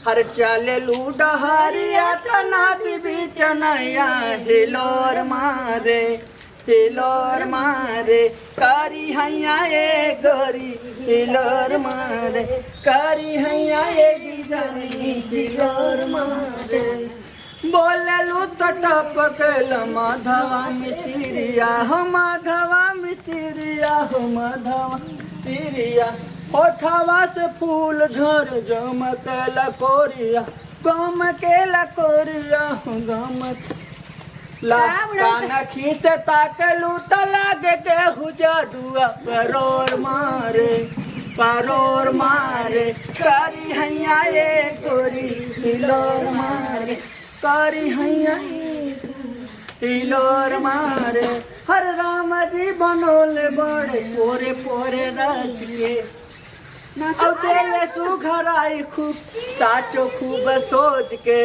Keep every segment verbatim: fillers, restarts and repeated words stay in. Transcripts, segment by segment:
हर चले लू डहरिया त नदी बीच नैया हिलोर मारे, हिलोर मारे। करी हैया ए गोरी हिलोर मारे, करी हैया ए बिजनी हिलोर मारे। बोलेलू त टपकेल माधवा मिसिरिया हो, माधवा मिसिरिया हो, माधवा मिसिरिया। होठवा से फूल झर जमके लकोरिया, गमके लकोरिया हो, गमके ला। का उड़ाई कान खींच ताकेलू त लागे केहू जादुआ परोर मारे, परोर मारे। करी हैया ए गोरी हिलोर मारे, करी हैया ए हिलोर मारे। हर राम जी बनोले बड़े पोरे पोरे रच के। नाचो। अब देले सुघराई खूब, साचो खूब सोच के।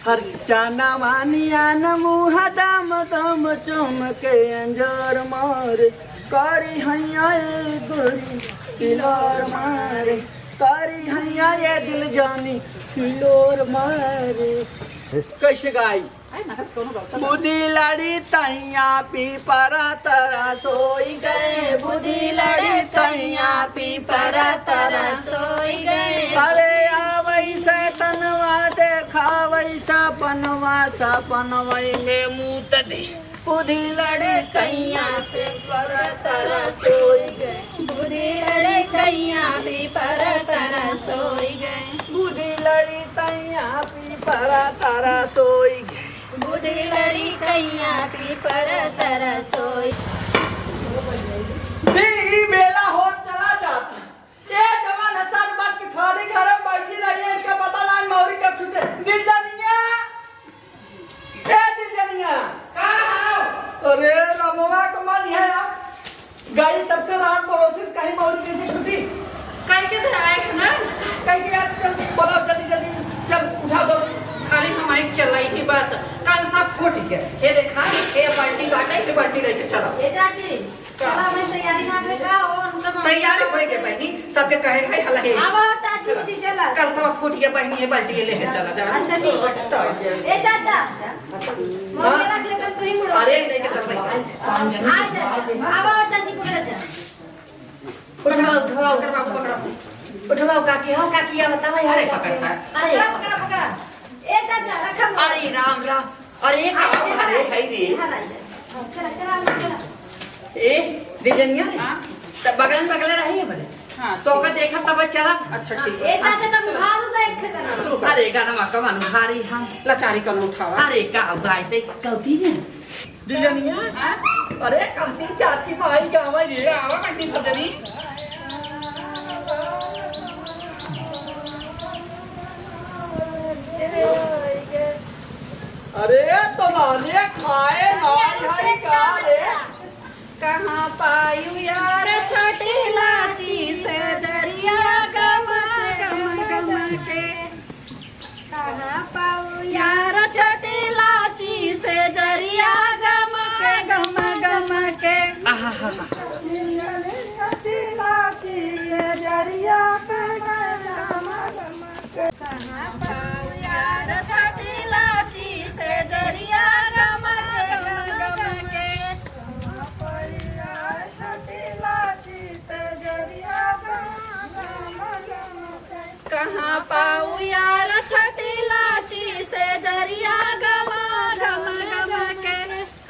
हर चाना मानिया न मुँह दम दम चमके अंजोर मारे। करी हैया ए गोरी हिलोर मारे, करी हैया ए दिल जानी हिलोर मारे। कैसे गाई? बुद्धि लड़ी तैया पीपरा तरा सोई गए, बुद्धि लड़ी तैया पीपरा तरा सोई गए। अरे आवै सैतनवा देखावै सपनवा, सपनवै में मूत दे। बुद्धि लड़ी तैया से पर तरा सोई गए, बुद्धि लड़ी तैया पीपरा तरा सोई गए। बुद्धि लड़ी तैया पीपरा तरा सोई गए। बुद्धि लड़ी कइयाँ पीपर तर सोई। दी, ई बेला हो चला जाता। ए जवान है, सात बात के खाली घर में बैठी रही है, इनका पता ना मौरी कब छूटे। दिल जानिया, ए दिल जानिया। का हो? अरे रमवा के मन है यार। गई सबसे रात पड़ोसी से कहीं मौरी कैसे छुटी? कहीं के धराए है ना? कहीं के यार चल बोला जल्दी जल्दी चल उठा दो। खाली हमारी चलाई ही बस। कल सब फूट गए। ये देखा, ये बाल्टी बाटे, ये बाल्टी लेके चला। ए चाची, का? चला मैं तैयारी ना करे का, ओ उनका मम्मी तैयारी होई गए बहनी, सबके कहे है हला है। आवा चाची, चला। उची चला। कल सब फूट गए बहनी, ये बाल्टी ये ले है, चला जा। अच्छा ठीक है। तो। ए चाचा, मम्मी रख ले, तब तू ही मुड़ो। अरे, लेके चल भाई। आ जा, आवा चाची पकड़ जा। उठवाओ, उठवाओ। पकड़ बाबू, पकड़। उठवाओ काकी, हो काकी, या बतावा यार। अरे, पकड़, पकड़। अरे, पकड़ा, पकड़ा, पकड़ा। ए चाचा, रखा। अरे राम राम। अरे का, अरे है रे। चला, चला, चला। ए दिजनिया रे। हाँ। तब बगल में बगल रही है बड़े। हाँ, तो का देखा तब चला। अच्छा ठीक है। ए चाचा, तब उधार दो एक ठे गाना। अरे गाना मा कमान भारी हम। लाचारी कम उठावा। अरे का भाई ते गलती है। दिजनिया? हाँ? अरे, कहती चाची माई गावा रे। गावा बहनी सब जनी। अरे, तो लाले खाए नाई हई का रे? कहाँ पायु यार छठी लाची से जरिया गमा गम गम के। कहाँ पाऊ यार छठी लाची से जरिया गमा गम गम के। आहा हा हा। छठी लाची से जरिया गमा गम गम के। कहाँ पाऊ यार छठी लाची से जरिया गमा गम गम के। कहाँ पाऊ यार छठी लाची से जरिया गमा गम गम के। कहाँ पाऊ यार छठी लाची से जरिया गमा गम गम के।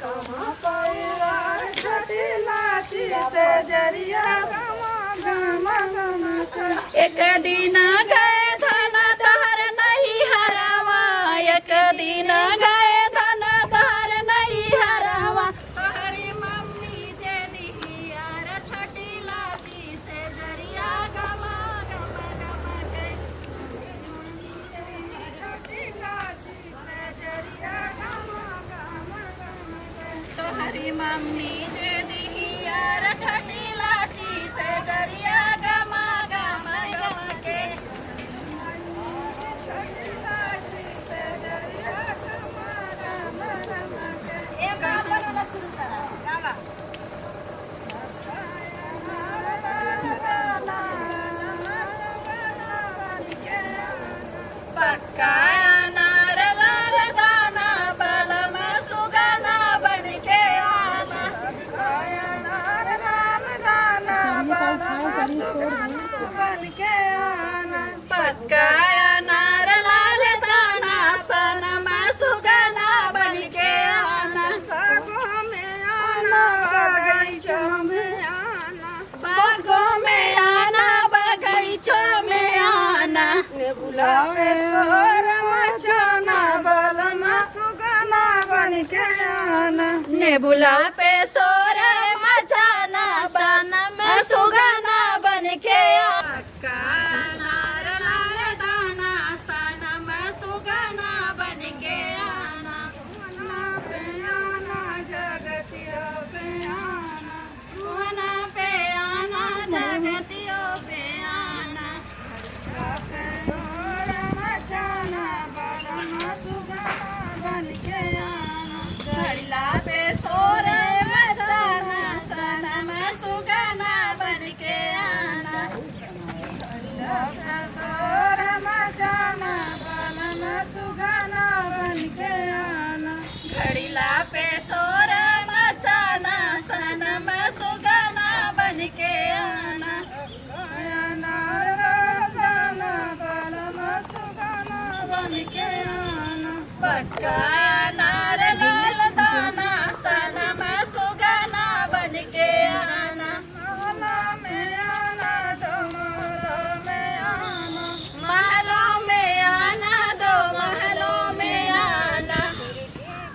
कहाँ पाऊ यार छठी लाची से जरिया गमा गम गम के। एक दिन गए धन तहर नहीं हरावा, एक दिन गए धन तहर नहीं हरावा। तोहरी मम्मी जे दिही यार छठी लाची से जरिया गमा गम गम के। छठी लाची से जरिया गमा गम गम के। तोहरी मम्मी जे दिही यार छठी लाची से जरिया गमा गम गम के। छठी लाची से जरिया गमा गम गम के। ए, गाना वाला शुरू करा, गावा। पक्का अनार लाल दाना, बलम सुगना बन के आना। पक्का अनार राम दाना, बलम सुगना बन के आना। पक्का अनार लाल दाना, सनम सुगना बन के आना। बागों में आना, बगीचों में आना। बागों में आना, बगीचों में आना। नेबुला पे शोर मचाना, बलम सुगना बन के आना। नेबुला पे शोर मचाना, सनम सुगना बन के आना। पक्का अनार लाल दाना, सनम सुगना बन के आना। वना पे आना, जगतिया पे आना। वना पे आना, जगतियो पे आना। मचाना, बलम सुगना बन के आना। घड़िला पे शोर मचाना, सनम सुगना बन के आना। घड़िला पे शोर मचाना, बलम सुगना बन के आना। घड़िला पे शोर मचाना, सनम सुगना बन के आना। पक्का अनार लाल दाना, बलम सुगना बन के आना। पक्का अनार लाल दाना, सनम सुगना बन के आना। महलो में आना, दो महलो में आना। महलो में आना, दो महलो में आना।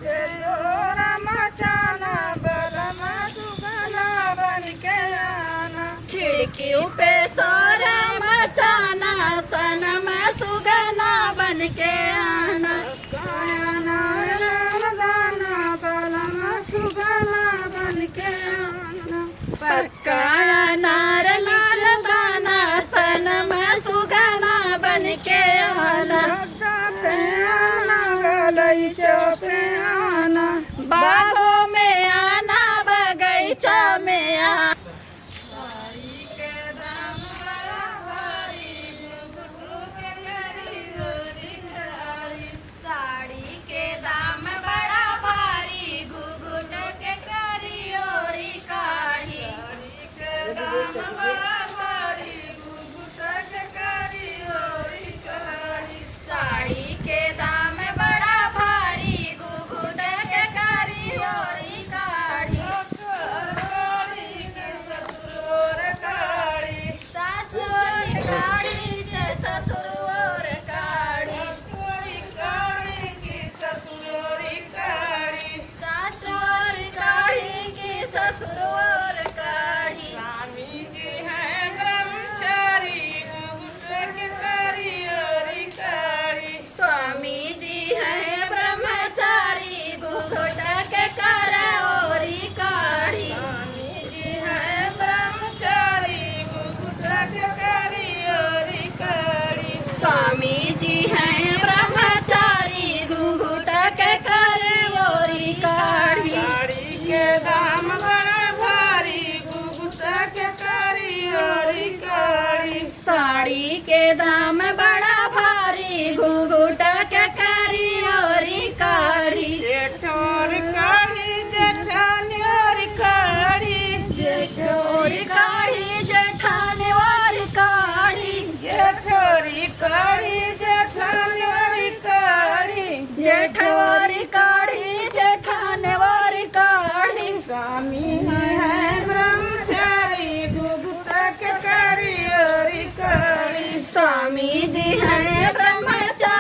शोर मचाना, बलम सुगना बन के आना। खिड़कियों पे शोर मचाना, सनम सुगना बन के आना। पक्का अनार लाल दाना, बलम सुगना बन के आना। पक्का अनार लाल दाना, सनम सुगना बन के आना। गद्दा पे आना, गलैचा पे आना। बागों में आना, बगीचा में आना। साड़ी के दाम बड़ा भारी, घुघुट के करी ओरी काढ़ी। साड़ी के दाम बड़ा भारी, घुघुट के करी ओरी काढ़ी। साड़ी के दाम बड़ा भारी, घुघुट के करी ओरी काढ़ी। ससुर ओरी के ससुर ओर काढ़ी। सास ओरी काढ़ी से ससुर ओर काढ़ी। सास ओरी काढ़ी की ससुर ओरी काढ़ी। सास ओरी काढ़ी की ससुर ओर काढ़ी। स्वामी जी हैं ब्रह्मचारी, घुघुट के करी ओरी काढ़ी। स्वामी जी हैं ब्रह्मचारी, घुघुट के करी ओरी काढ़ी। स्वामी जी हैं ब्रह्मचारी, घुघुट के करी ओरी काढ़ी। स्वामी जी हैं ब्रह्मचारी, घुघुट के करी ओरी काढ़ी। साड़ी के दाम बड़ा भारी, घुघुट के करी ओरी काढ़ी। साड़ी के दाम बड़ा भारी, घुघुट के करी ओरी काढ़ी। जेठ ओर काढ़ी, जेठानी ओर काढ़ी। जेठ ओर काढ़ी, जेठानी ओर काढ़ी। जेठ ओर काढ़ी, जेठानी ओर काढ़ी। जेठ ओर काढ़ी, जेठानी ओर काढ़ी। स्वामी जी हैं ब्रह्मचारी, घुघुट के करी ओरी काढ़ी। स्वामी जी हैं ब्रह्मचारी,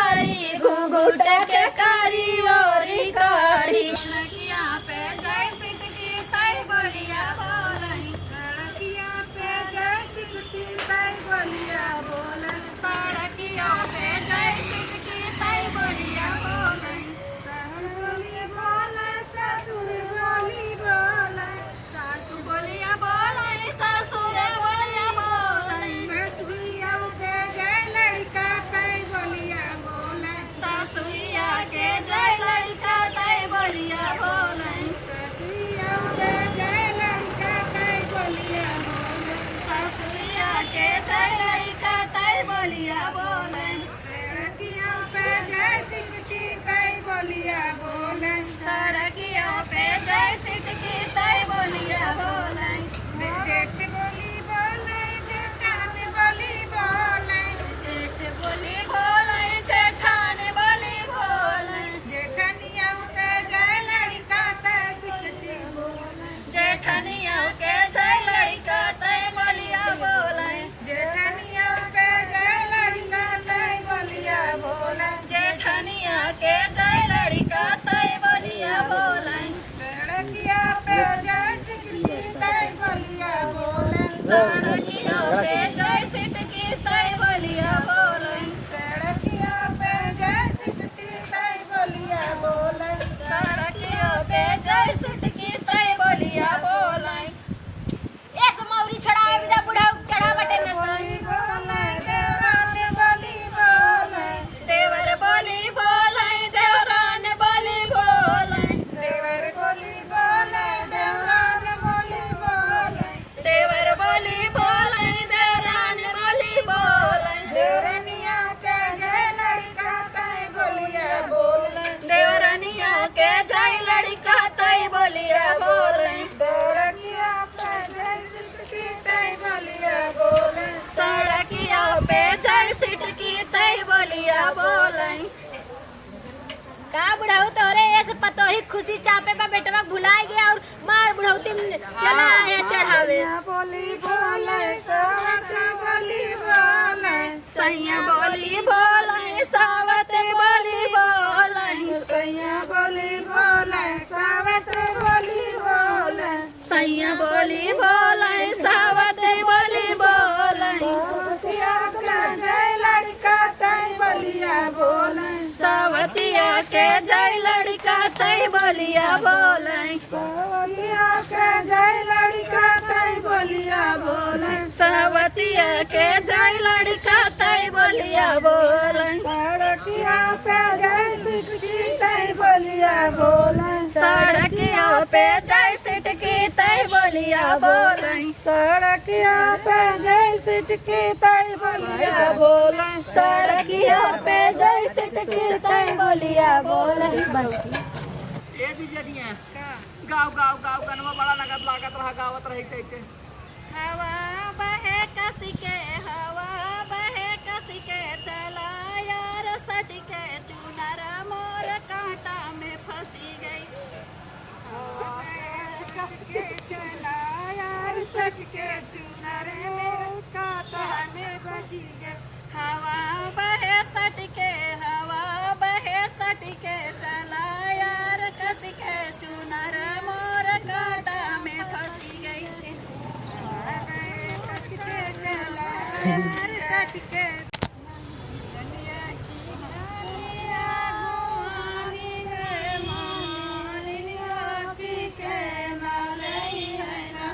बोलिया बोले। सड़किया पे जय सिटकी तई बोलिया बोले। सड़किया पे जय सिटकी तई बोलिया बोले। का बुढ़ऊ, तोरे ये से पतोही खुशी चापे बा, बेटवा भुलाए गया और मार बुढ़ौती में चला आया चढ़ावे। सैया बोली बोले, सावत बोली बोले। सैया बोली बोले, सावत बोली बोले। सैया बोली बोले, सावत बोली बोले। सैया बोली बोले, सावत बोली बोले। सवतिया के जय लड़का तई बोलिया बोले। सवतिया के जय लड़का तई बोलिया बोले। सवतिया के जय लड़का तई बोलिया बोले। सवतिया के जय लड़का तई बोलिया बोले। सड़किया पे जय सिटकी तई बोलिया बोले। सड़किया पे जय सिटकी तई बोलिया बोले। सड़किया पे जय सिटकी तई बोलिया बोले। सड़किया पे जय सिटकी तई बोलिया बोले। ए बिजनिया, गाओ, गाओ, गाओ, गनवा बड़ा लगत लागत रहा, गावत रही तैके। हवा बहे कस के, हवा बहे कस के, चला यार सट के, चुनर मोर कांटा में फंसी गई। हवा बहे कस के, चला यार सट के, चुनर मोर कांटा में फंसी गई। हवा बहे सट के, हवा बहे सट के, चला यार कस के, चुनर मोर कांटा में फंसी गई। हवा बहे सट के, चला यार सट के। दुनिया की दुनिया घुमानी है, मानी आँखी के ना लई है ना।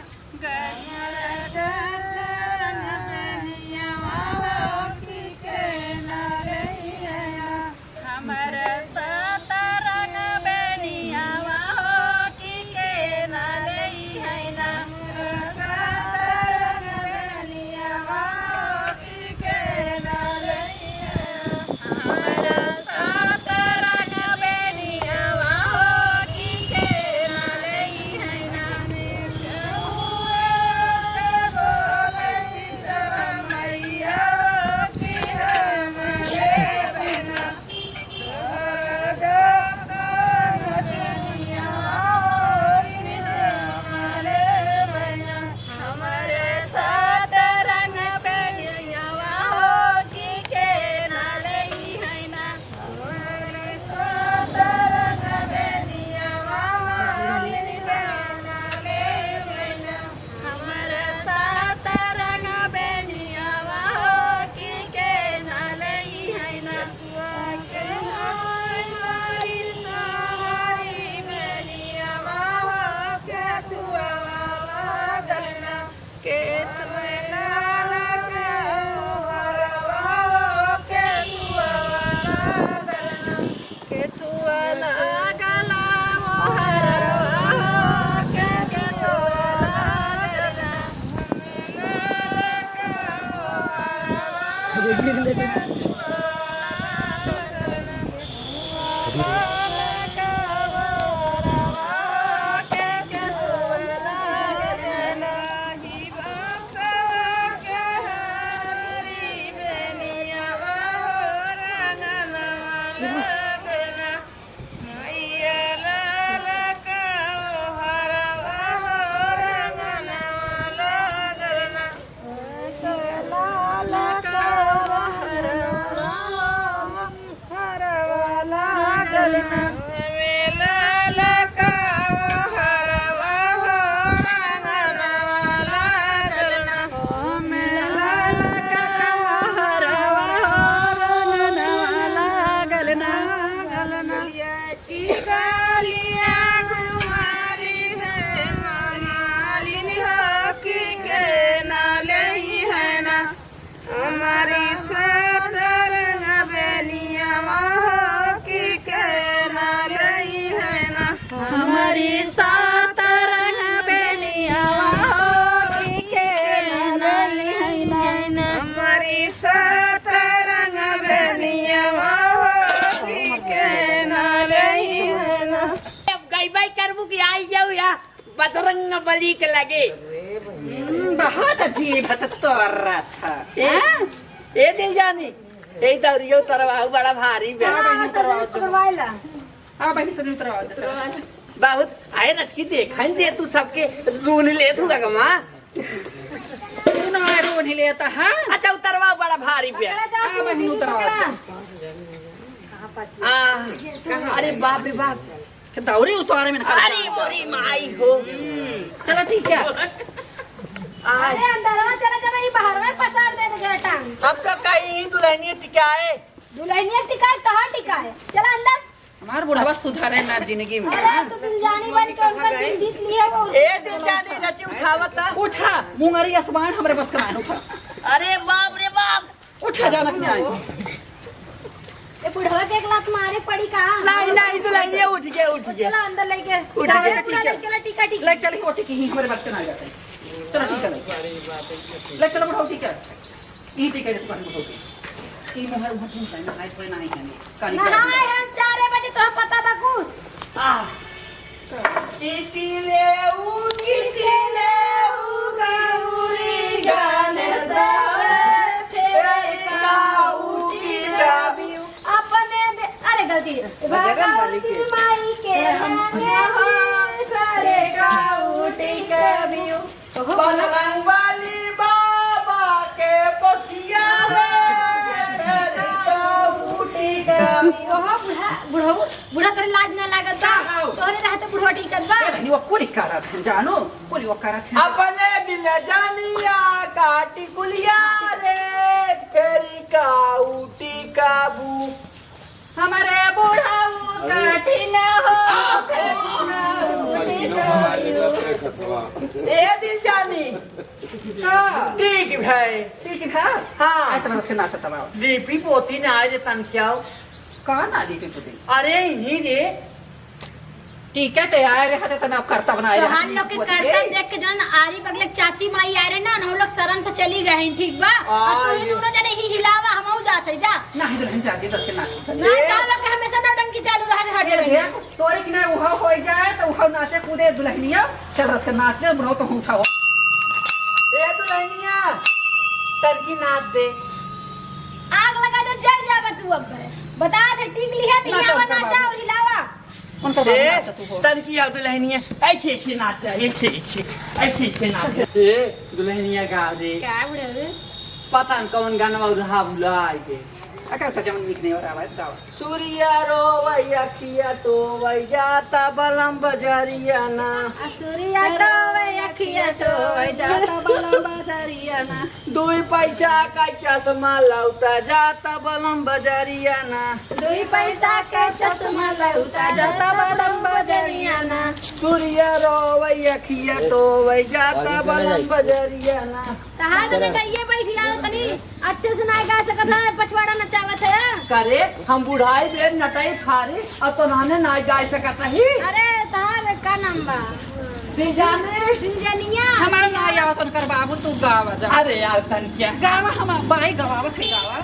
हमर सात रंग बेनियावा हो की के ना लई है ना। हमर सात रंग बेनियावा हो की के ना लई है ना। हमर सात रंग बेनियावा हो की के ना लई है ना। हमर सात रंग बेनियावा हो की के ना लई है ना। हमर सात रंग बेनियावा हो की के ना लई है ना। केथुआ लागल ओ हरवा हो, के केथुआ लागल ना। हमरी सात रंग बेनिया हो की के ना कि आई जाऊ या बजरंग बली के लगे। हम्म, बहुत अजीब है तो तोर रहा था। ए, हाँ? ए दिल जानी, ए दौरियो तरवाऊ बड़ा भारी बे। हाँ, बहिनी, हाँ, उतरवाओ, सजन उतरवाइला। हाँ, बहिनी, सजन उतरवाओ, उतरवाओ। बहुत, आए रटकी देखन दे तू सबके रून ले तू गगमा। तू ना आए रून ही लेता, हाँ? अच्छा, उतरवाओ बड़ा भारी बे। पकड़ा जा, हाँ, बहिनी, उतरवाओ। पकड़ा। आ, अरे बाप रे बाप। के दौरी उतारे में निकाल। अरे मोरी माई हो। चलो ठीक है। आ, अरे अंदरवा चला जाबे, ई बाहरवा पसार दे दे टांग। हम तो कहीं दुल्हनिया टिकाए। दुल्हनिया टिकाए, कहाँ टिकाए? चला अंदर। हमार बुढ़वा सुधरे ना जिंदगी में। अरे तू दिल जानी बन के उनका दिल जीत लिया वो। ए दिल जानी रची उठावता। उठा, मुंगरी आसमान हमरे बस का ना उठा। अरे बाप रे बाप। उठा जाना कि नहीं? ए बुढ़वा के एक लात मारे पड़ी का? नहीं, नहीं, दुल्हनिया उठ गया, उठ गया। चला अंदर लेके। उठ चला, गया। पूरा ठीक है। ले चला, टीका, टीका। ले चल, वो टीका ही हमारे बस के ना जाते। चलो, ठीक है, ले। ले चलो, बढ़ाओ, ठीक है। ये ठीक है, दुकान बढ़ाओ, ठीक है। ये मोहर उधर नहीं जाए, ना, इस पर ना ही जाने। काली नहाए काली। हम चार बजे, तो पता बा कुछ? आ। किटिले उ, किटिले उ, गौरी गणेश, फेर का उठी कबियो। अपने दे, अरे गलती। बजरंग बली के। भगवती माई के हम आगे, फेर का उठी कबियो। बजरंग बली बाबा के पोछिया रे, फेर का उठी कबियो। ओहो बुढ़ा, बुढ़ऊ, बूढ़ा तोरे लाज ना लागत बा? का हो? तोरे रहते बुढ़वा टिकत बा? ए, बहनी, वो कुली करत हैं, जानो, कुली वो करत हैं। अपने दिल जानिया काटी कुलिया रे, फेरी का उठी काबू। हमारे बुढ़ऊ काटी ना हो, फेरी का उठी काबू। ए दिल जानी। का? ठीक भाई। ठीक है? हाँ। अच्छा, बस के नाचत बा। दीपी पोती ना आए जे तन क्या हो? का ना दीपी पोती? अरे, इन्हीं रे। ठीक है, ते आए रहे, हते तना करता बनाए रहे। तोहार लोग के करता देख के जौन आरी बगले के चाची माई आए रहे ना, उन लोग शर्म से चली गए हैं, ठीक बा? और तू ही दोनों जने ही हिलावा, हमहू जात है, जा। नहीं, दुल्हन जाती, दस के नाच। ना, ए। तोहार लोग के हमेशा नौटंकी चालू रहे, हर ए, जगह। देख, तोरे के ना उहा हो जाए, तो उहा नाचे कूदे दुल्हनिया। चल, रस के नाच दे, बुढ़ऊ तो उठाओ। ए दुल्हनिया, टरकी नाच दे। आग लगा दे, जर जाबे तू अब। बता दे, टीक लिहे, तो नाचा हिलावा, उनका नाचा बाबू। और हिलावा। उनका बाबू ए, नाचा तू हो। टरकी आ दुल्हनिया, ऐसे, ऐसे नाच जा, ऐसे, ऐसे, ऐसे, ऐसे नाच जा। ए, दुल्हनिया गा दे। का बुढ़ऊ? पता न कौन गाना उधर भुला आए के। अगर तो जवन निक नहीं हो रहा है, जाओ। सूर्या रोवै अखिया टोवै जाता बलम बजरिया ना। आ सूर्या टोवै अखिया टोवै जाता बलम बजरिया ना। दुई पैसा का चश्मा लौटा जाता बलम बजरिया ना। दुई पैसा का चश्मा लौटा जाता बलम बजरिया ना। सूर्या रोवै अखिया टोवै जाता बलम बजरिया ना। तहार तो नटइये बैठ जाओ तनी, अच्छे से नाय गा सकत है, पछवाड़ा नचावत है। करे, हम बुढ़ाई बे नटई फारी, अब तो नाने नाय गा सकत ही। अरे, तहार का नाम बा? दिलजानी। दिलजानिया। हमारा नाय आवत उनकर बाबू, तू गावा जा। अरे यार, तन क्या? गावा, हम बाई गवावत है, गावा।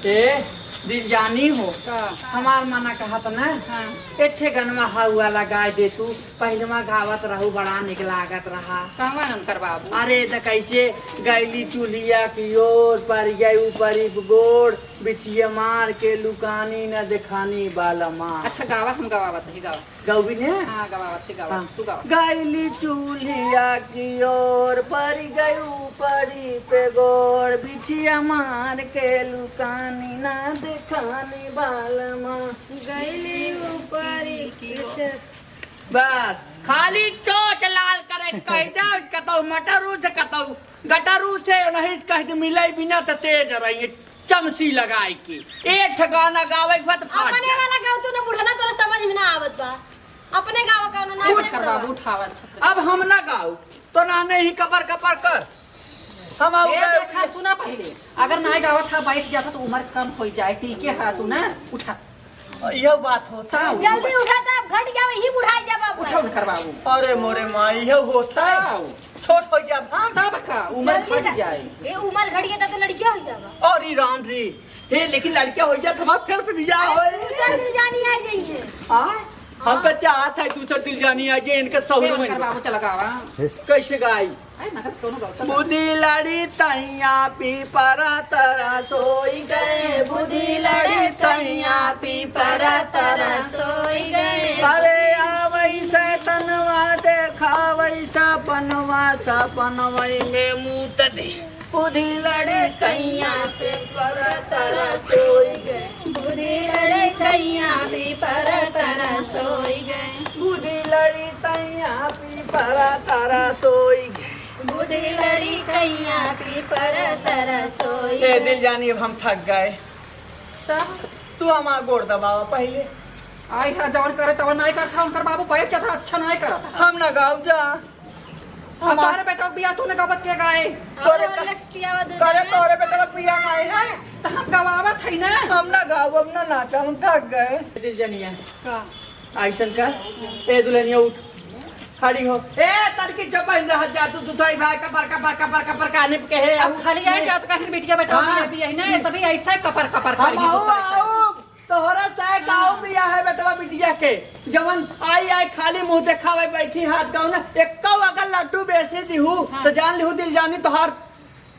ए, दिलजानी हो, का? हमार मना कहत ना, हाँ। एक ठे गनवा हउ वाला गाय दे तू, पहिलवा गावत रहू, बड़ा निक लागत रहा। कहवा नंतर बाबू? अरे, त कैसे गैली चूल्हिया की ओर, पर गई ऊपरी गोड़, बिछिया मार के लुकानी न देखानी बालमा। अच्छा, गावा, हम गवावत ही, गावा। गौबी ने? हाँ, गवावत ही, गावा, हाँ। तू गावा। गैली चूल्हिया की ओर, पर गई ऊपरी पे गोड़, बिछिया मार के लुकानी न देखानी बालमा। गैली ऊपरी की ओर। बस, खाली चोच लाल करे कह दे, कतौ मटरू से, कतौ गटरू से, नहीं कह दे मिले बिना त तेज रही, चमसी लगाए के। एक ठे गाना गावे के बाद फाट अपने जाए। वाला गाओ तू ना बुढ़ना, तोरा समझ में ना आवत बा। अपने गावा गाना ना उठ अपने कर गावा। बाबू, उठावा, अच्छा। अब हम ना गाओ, तो ना नहीं कपर कपर कर। हम आउ ए, गए। देखा, सुना पहिले, अगर नाय गावत हा, बैठ जाता तो उम्र कम हो जाए, ठीक है, हा, तू ना उठा। यह बात होता है। जल्दी उठा, तब घट जाओ, यही बुढ़ाई जाब अब। उठा उनकर बाबू। अरे मोरे माँ, यह होता है। आओ। छोट हो जाब, हाँ। तब का, उम्र जल्दी घट जा-, जाए। ए, उम्र घट गया तब तो लड़किया हो जाबा। अरे राम रे, हे, लेकिन लड़किया हो जाए तो हमार फिर से बियाह अरे, होए। दूसरा दिन जानी आ जाएंगे। हाँ? हम तो चाहत है दूसर दिल जानी आ जे इनके सहूर ए, में। बाबू चला गावा। कैसे गाई? अरे, नगर कौनो गाँव का? बुद्धि लड़ी तैया पीपरा तरा सोई गए, बुद्धि लड़ी तैया पीपरा तरा सोई गए। अरे आवै सैतनवा देखावै सपनवा, सपनवै में मूत दे। बुद्धि लड़ी तैया पीपरा तरा सोई गए, बुद्धि लड़ी तैया पीपरा तरा सोई गए। बुद्धि लड़ी तैया पीपरा तरा सोई गए। बुद्धि लड़ी तैया पीपरा तरा सोई ए गए। दिल जानी, अब हम थक गए। तब? तू हमार गोड़ दबावा पहिले। आई हा, जवन करे तवन नाहीं करत हा, उनकर बाबू बैठ जात हा, अच्छा नाहीं करत हा। हम ना गाउब जा। अब हम तोहरे बेटवा के बियाह तू न गावत के गाए? तोरे और का-, Horlicks पियावा दे करे दे। तोरे बेटवा के बियाह नाहीं है? त हम गवावत है ना। हम ना गाउब, हम ना नाचब, हम थक गए। दिल जनिया। का? ऐसन का? ए दुल्हनिया उठ, खड़ी हो। ए तनकी चुप बन रह जा तू, तू तो भाई का बड़का, बड़का, बड़का, बड़का आने के है। अब खाली आए जात का है बिटिया बेटा, हाँ। अभी यही ना, सभी ऐसे कपर, कपर हम करी आओ, दूसरे का। आओ। तोहरा साय गाँव हाँ। बिया है बेटवा बिटिया के, जवन आई आई खाली मुँह देखावे बैठी हाथ गाँव ना, एक्को अगर लड्डू बेसी दिहू, हाँ। तो जान लिहू दिल जानी तोहार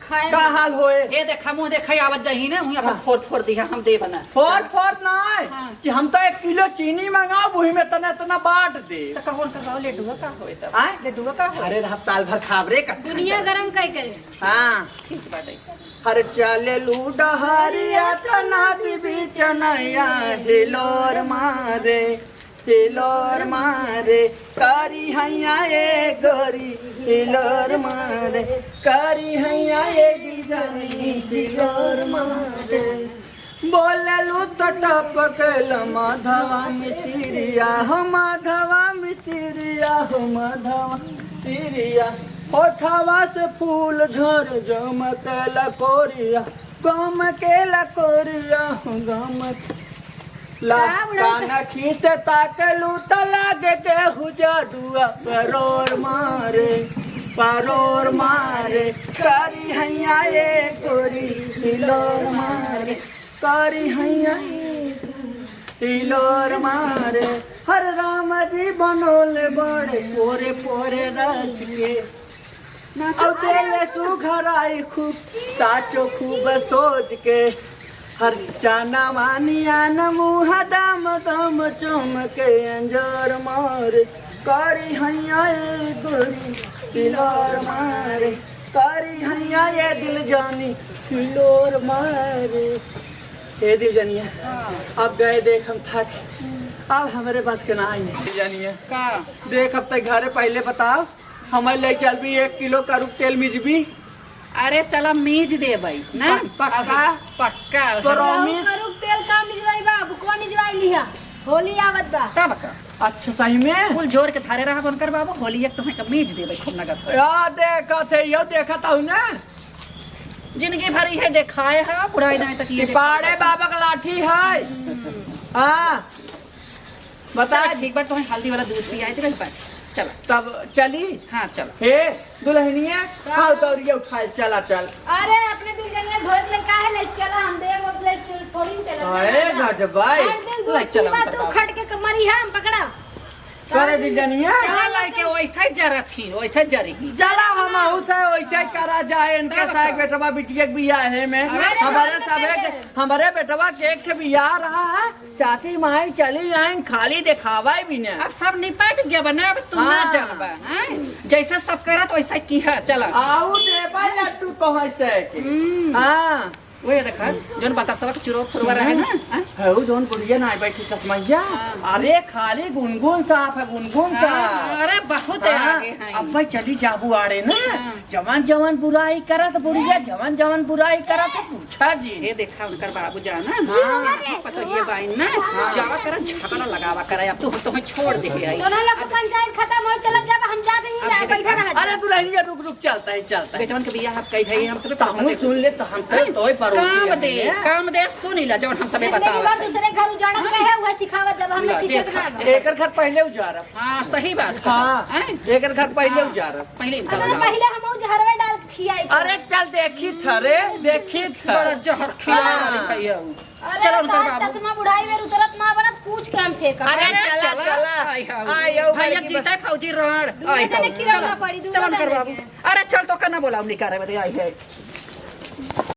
खाए का में। हाल होए। ए देखा मुँह देखा आवत जाही ना, हुई अपन हाँ। फोर फोर दिहा हम देब ना। फोर फोर ना है हाँ। कि हम तो एक किलो चीनी मंगाओ, वही में तना तना बांट दे। तो कहो उनकर बाबू लड्डुआ का होए तब? आय? लड्डुआ का होए? अरे रहब साल भर खाब रे का। दुनिया गरम कई करे। हाँ। ठीक बाटे। हर चलेलू डहरिया त नदी बीच नैया हिलोर मारे, हिलोर मारे, करी हैया ए गोरी, हिलोर मारे, करी हैया ए गिरजनी, हिलोर मारे। बोलेलू त टपकेल माधवा मिसिरिया हो, माधवा मिसिरिया हो, माधवा मिसिरिया। होठवा से फूल झर जमकेला कोरिया, गमकेला कोरिया हो, गमकेला। का उड़ाई कानखी से ताकेलू त लागे केहू जादुआ परोर मारे, परोर मारे, करी हैया ए गोरी हिलोर मारे। करी हैया हिलोर मारे। हर राम जी बनोले बड़े पोरे पोरे रच के। नाचो। अब देले सुघराई खूब साचो खूब सोच के। हर चाना मानिया न मुँह दम दम चमके अंजोर मारे। करी हैया ए गोरी हिलोर मारे। करी हैया ए दिल जानी हिलोर मारे। ए दिल जनिया, हाँ। अब गए देख हम थक, अब हमरे बस के ना आई। दिल जनिया, का? देख अब तक घरे पहिले बताओ, हमें ले चलबी एक किलो करुक तेल मिजबी। अरे चला मीज देबई ना। पक-, पक्का? अभी पक्का। Promise? करुक तेल का मिजवाई बा, बुकवा मिजवाई लिहा, होली आवत बा। तब का? अच्छा सही में? कुल जोर के थारे रहा बनकर बाबू, होली एक तुम्हें का मीज देबई खूब नगद। या देखत है, यो देखत हूँ ना। जिंदगी भर इहे देखाए है, बुढ़ाई दाएं तक ये ई पाड़े बाबा का लाठी है। हाँ। बता। चला, ठीक बा, तुम्हें हल्दी वाला दूध पियाए दे बस। चला। तब चली? हाँ, चला। हे, दुल्हनिया, का? खाओ तौरिया उठाए, चला, चल। अरे, अपने दिल जनिया भोज ले काहे ले चला, हम देव ओत ले चल, थोड़ी न चला। अरे, गजब भाई। हर दिन दूध ले चला, पीबा, उनका तू बाबू। खट के कमरी है, हम पकड़ा। करे दिल जनिया। चला, चला, लइके वैसे जरत ही, वैसे जरी ही। चला, हम आहू से वैसे ही करा जाए, इनका तब साथ का। बेटवा बिटिया के बियाह है में। अरे, हमारे हमारे सबे के, बेटे। हमारे बेटवा के एक ठे बियाह रहा है, चाची माई चली आइन, खाली देखावा ही बिना। अब सब निपट गया बना, अब तू ना हाँ। जानबा, हैं? जैसे सब करत वैसे की है, चला। आऊ देबा लड्डू तो है से के। हम्म। हाँ। ओए देखा, जौन बतासवा के चुरवा फुरवा रहे ना, हाँ? है वो जौन बुढ़िया ना बैठी चश्मैया। हाँ। अरे खाली गुनगुन साफ है, गुनगुन हाँ, साफ। अरे बहुत है हाँ, आगे हैं। अब भाई चली जाबू आड़े ना, हाँ। जवान जवान बुराई करत बुढ़िया, जवान जवान बुराई करत है, पूछा जी। ये देखा उनकर बाबू जाना, हाँ। पता ये बाइन ना, हाँ। जावा कर झगड़ा लगावा कर, अब तू तो छोड़ दे आई। दोनों लोग के पंचायत खत्म हो, चलत जाब, हम जा रही हैं, अब ये बैठा देखा। रहा। अरे दुल्हनिया रुक रुक, चलता है, चलता है। बेटवन के बियाह अब कई भई, हम सब तो हम सुन ले, तो हम तो हैं? तोय पड़ोसी काम हैं, दे, हैं? काम दे, सुन इला, जवन हम सबे जिंदगी बतावत भर हैं। दूसरे घर उजाड़त हाँ। रहे, उहे सिखावत, जब हमें ला, सीखे के देखा, ना बा। एकर घर पहिले उजाड़ब। हाँ, सही बात है। हाँ, हैं? एकर घर पहिले हाँ, उजाड़ब। पहिले अरे, उजाड़ब। पहिले हम उजहरवे डाल के खियाई तो। अरे चल, देखी थ रे, देखी थ। बड़ा जहर खिया हाँ। वाली भैया। अरे चलो उनकर तार बाबू। चश्मा बुढ़ाई में उतरत ना बनत, कुछ काम फेंका। अरे अरे चला, चला। चला। आई हाँ। आई आओ, भैया बड़की जीता है फौजी राण। दुनो आई जने हाँ। किराना चलो, पड़ी, दुनो चलो उनकर जने बाबू। के। अरे चल, तो कना बोलाओ निकारे बदे आई है।